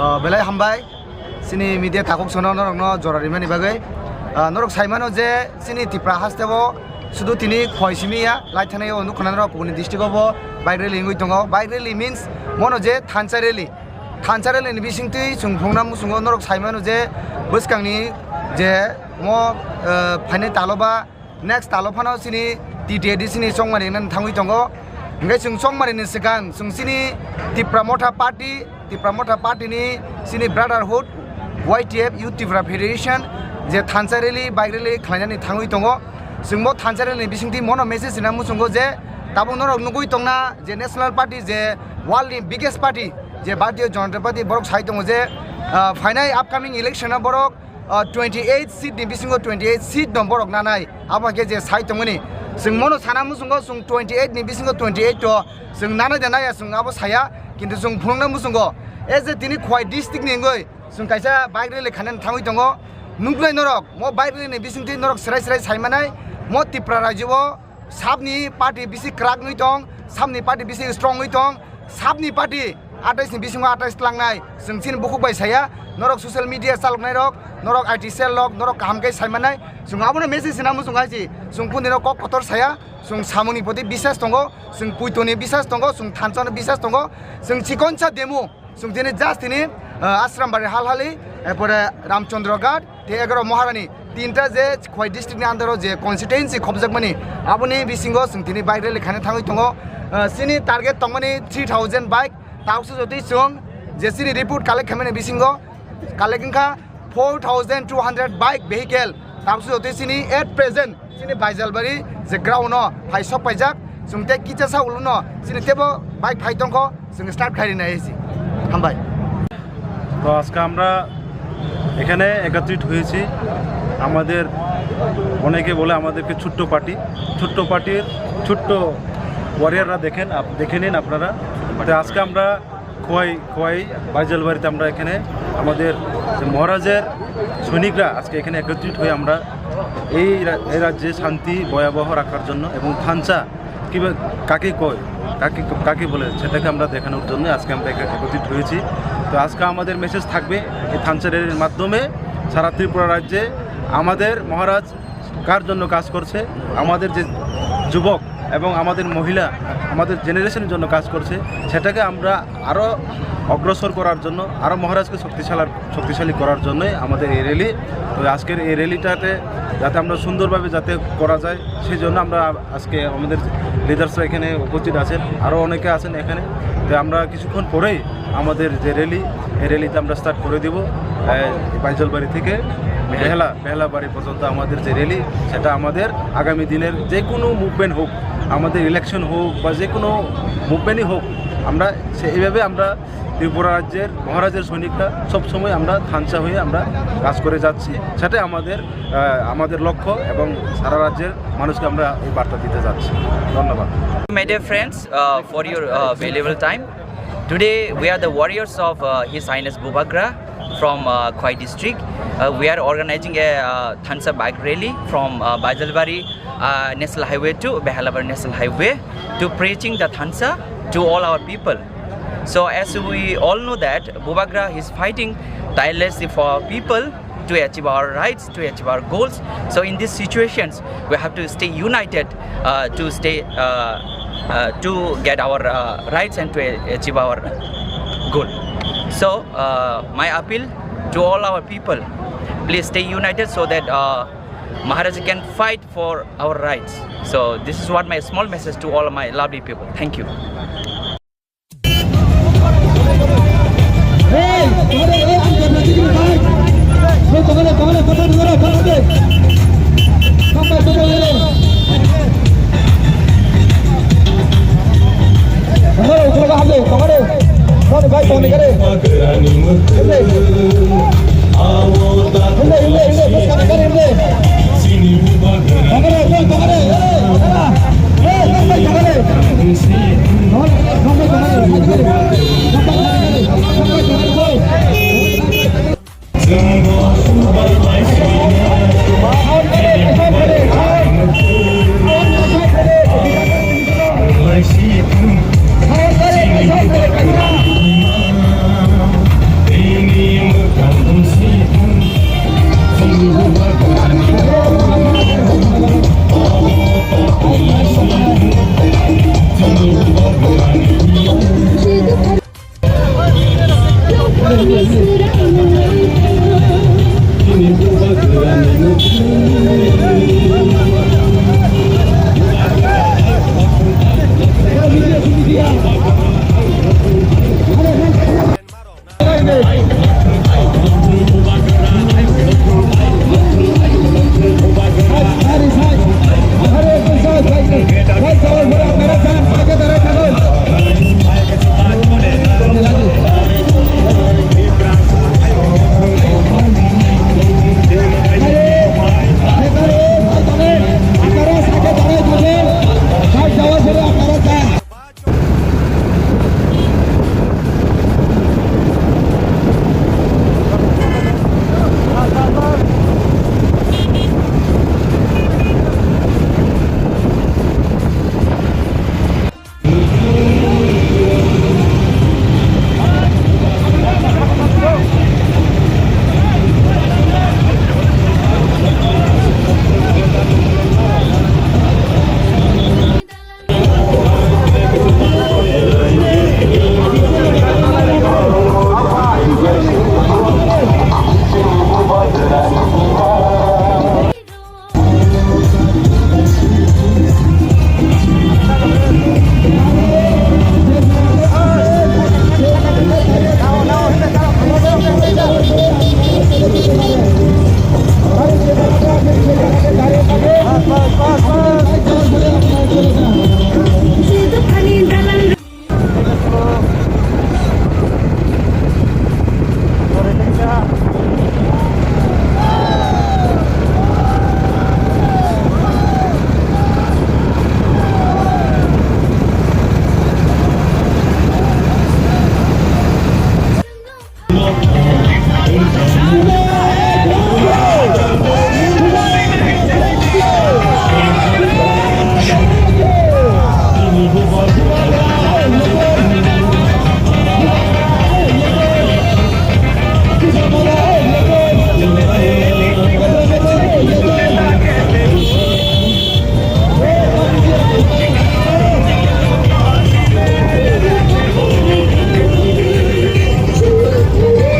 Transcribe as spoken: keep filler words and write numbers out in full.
Ah, belai hambai, chini media takhuk sono norokno jora rimani bagwi. Ah, norok sai mano je chini Tipra hasteo sudu tini khoi simi ya, lai thani o nukha norok kubuni district o bo bike rally wngwi tongo. Bike rally means mono je thansa rally. Thansa rally ni bisingtwi chwng phunukna muchungo norok sai mano je bwskangni je mo, ah, phainai talo ba next talo phano chini T T A D C ni chongmani nang thangwi tongo. Hingke chwng chongmani ni swkang chwng chini Tipra Motha Party, Tipra Motha Party ni chini Brotherhood, Y T F, Youth Tipra Federation je thansa rally, bike rally khlainani thangwi tongo. Chwng bo thansa rally ni bisingtwi mono message rina muchungo je tabuk norok nugwi tongna je National Party je world ni biggest party je Bharatiya Janata Party borok sai tongo je, ah, phainai upcoming election o borok ah, twenty eight seat ni bisingo twenty eight seat no borok nanai, abo khe je sai tongmani. Chwng mono sana muchungo chwng twenty eight ni bisingo twenty eight to chwng nanai da naya chwng abo saya, kintu chwng phunukna muchungo as a tini Khowai district ni wngwi chwng kaisa bike rally khainani thangwi tongo. Nuknai norok mo bike rally ni bisingtwi norok srai srai sai manai mo Tipra rajyo o Sabni party bisi kwrak wngwi tong, sabni party bisi strong wngwi tong, sabni party atais ni bisingo atais tlangnai. Chwng chini bukhuk bai saya, norok social media chaloknai rok, norok I T cell rok, norok kaham khe sai mannai. Chwng abono message sina muchung hai si, chwng kundino kok kotor saya, chwng samungni poti bisas tongo, chwng puitoni bisas tongo, chwng thanchano bisas tongo, chwng chikonsa demo. Chwng tini just tini, ah, Ashram Bari Halhali, erpore Ramchandra Ghat, tei egaro Maharani, tinta je Khowai district ni under o je constituency khopjakmani, aboni bisingo chwng tini bike rally khaina thangwi tongo. Ah, chini target tongmani three thousand bike, tabukse jotoi chwng je chini report collect khaimani bisingo collect wngkha four thousand two hundred bike vehicle, tabukse jotoi chini at present chini Baijalbari je ground no phai sok paijak, chwng tei kicha sa ulo no chini tebo bike phai tongkho, chwng start khai rinai si. Hambai. তো আজকে আমরা এখানে একত্রিত হয়েছি। আমাদের অনেকে বলে আমাদেরকে ছোট্ট পার্টি, ছোট্ট পার্টির ছোট্ট ওয়ারিয়াররা দেখেন, আপ-, দেখে নিন আপনারা। তো আজকে আমরা খোয়াই, খোয়াই বাইজালবাড়িতে আমরা এখানে আমাদের যে মহারাজের সৈনিকরা আজকে এখানে একত্রিত হয়ে আমরা এই রা-, এই রাজ্যে শান্তি ভয়াবহ রাখার জন্য এবং থানচা কীভাবে, কাকে কয়, কাকে, কাকে বলে, সেটাকে আমরা দেখানোর জন্য আজকে আমরা এখানে একত্রিত হয়েছি। তো আজকে আমাদের মেসেজ থাকবে এই থানচা র্যালির মাধ্যমে সারা ত্রিপুরা রাজ্যে আমাদের মহারাজ কার জন্য কাজ করছে, আমাদের যে যুবক এবং আমাদের মহিলা, আমাদের জেনারেশনের জন্য কাজ করছে, সেটাকে আমরা আরও অগ্রসর করার জন্য, আরও মহারাজকে শক্তিশালার-, শক্তিশালী করার জন্যই আমাদের এই র্যালি। তো আজকের এই র্যালিটাতে যাতে আমরা সুন্দরভাবে যাতে করা যায়, সেই জন্য আমরা আজকে আমাদের লিডার্সরা এখানে উপস্থিত আছেন, আরও অনেকে আছেন এখানে। তো আমরা কিছুক্ষণ পরেই আমাদের যে র্যালি, এই র্যালিতে আমরা স্টার্ট করে দিব, আহ, বাইজলবাড়ি থেকে বেহালা, বেহালাবাড়ি পর্যন্ত আমাদের যে র্যালি, সেটা আমাদের আগামী দিনের যে কোনো মুভমেন্ট হোক, আমাদের ইলেকশন হোক বা যে কোনো মুভমেন্টই হোক, আমরা সে-, এইভাবে আমরা ত্রিপুরা রাজ্যের মহারাজের সৈনিকরা সবসময় আমরা থানচা হয়ে আমরা কাজ করে যাচ্ছি। সেটাই আমাদের, আহ, আমাদের লক্ষ্য এবং সারা রাজ্যের মানুষকে আমরা এই বার্তা দিতে যাচ্ছি। ধন্যবাদ। My dear friends, uh, for your, uh, valuable time. Today we are the warriors of, uh, His Highness Bubagra from, uh, Khowai district. Uh, we are organizing a, uh, Thansa bike rally from, uh, Baijalbari, uh, National Highway to Behalabari National Highway to preaching the Thansa to all our people. So as we all know that Bubagra is fighting tirelessly for people to achieve our rights, to achieve our goals. So in these situations, we have to stay united, uh, to stay, uh, uh, to get our, uh, rights and to a- achieve our goal. So, uh, my appeal to all our people, please stay united so that, uh, Maharaja can fight for our rights. So this is what my small message to all of my lovely people. Thank you.